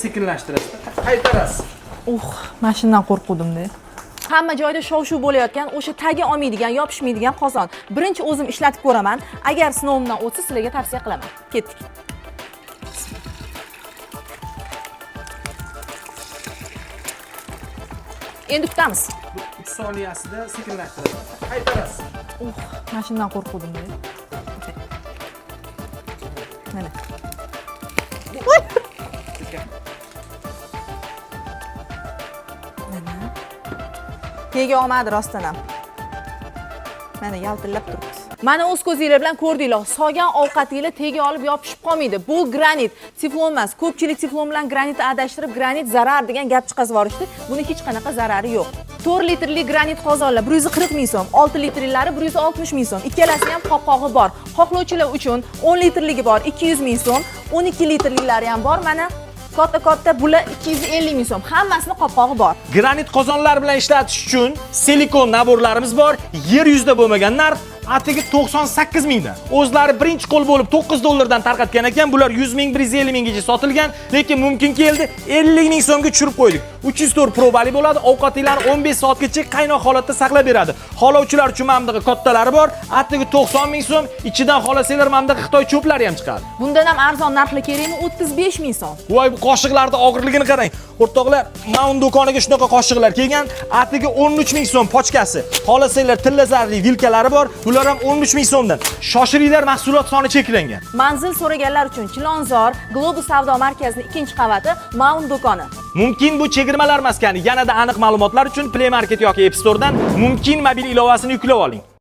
Sekinlashtirasiz, qaytarasiz. Mana shundan qo'rquvdim-da. Hamma joyda shov-shuv bo'layotgan, o'sha tagi olmaydigan, yopishmaydigan qozon. Birinchi o'zim ishlatib ko'raman. Agar sinovimdan o'tsa, sizlarga tavsiya qilaman. Ketdik. Endi kutamiz. Bu 3 soniyasida sekinlashtirasiz, qaytarasiz. Mana shundan qo'rquvdim-da. Mana. Sekin. Mana. Tega olmadi rostdan ham. Mana yaltillab turibdi. Mana o'z ko'zinglar bilan ko'rdinglar. Solgan ovqatinglar tega olib yopishib qolmaydi. Bu granit, teflon emas. Ko'pchilik teflon bilan granitni adashtirib, granit zarar degan gap chiqazib yuborishdi. Buni hech qanaqa zarari yo'q. 4 litrli granit qozonlar 140 ming so'm, 6 litrlilari 160 ming so'm. Ikkalasi ham qopqog'i bor. Xohlovchilar uchun 10 litrligi bor 200 ming so'm, 12 litrlilari ham bor. Mana katta-katta bular 250 ming so'm. Hammasini qopqog'i bor. Granit qozonlar bilan ishlatish uchun silikon naborlarimiz bor. Yer yuzida bo'lmagan narx atigi 98 mingdan. O'zlari birinchi qo'l bo'lib 9 dollardan tarqatgan ekan. Bular 100 ming, 150 minggacha sotilgan, lekin mumkin keldi 50 ming so'mga tushirib qo'ydik. 304 probali bo'ladi. Ovqatinglarni 15 soatgacha qaynoq holatda saqlab beradi. Xohlovchilar uchun mana bunaqa kattalari bor. Atigi 90 ming so'm. Ichidan xohlasanglar mana bunaqa Xitoy cho'plari ham chiqadi. Bundan ham arzon narxli kerakmi? 35 ming so'm. Voy, bu qoshiqlarni og'irligini qarang. O'rtoqlar, Maun do'koniga shunaqa qoshiqlar kelgan. Atigi 13 ming so'm pochkasi. Xohlasanglar tilla zarli vilkalari bor. Bular ham 13 ming so'mdan. Shoshilinglar, mahsulot soni cheklangan. Manzil so'raganlar uchun Chilonzor Globus savdo markazining 2-qavati Maun do'koni. Mumkin bu chegirmalar maskani. Yanada aniq ma'lumotlar uchun Play Market yoki App Store'dan Mumkin mobil ilovasini yuklab oling.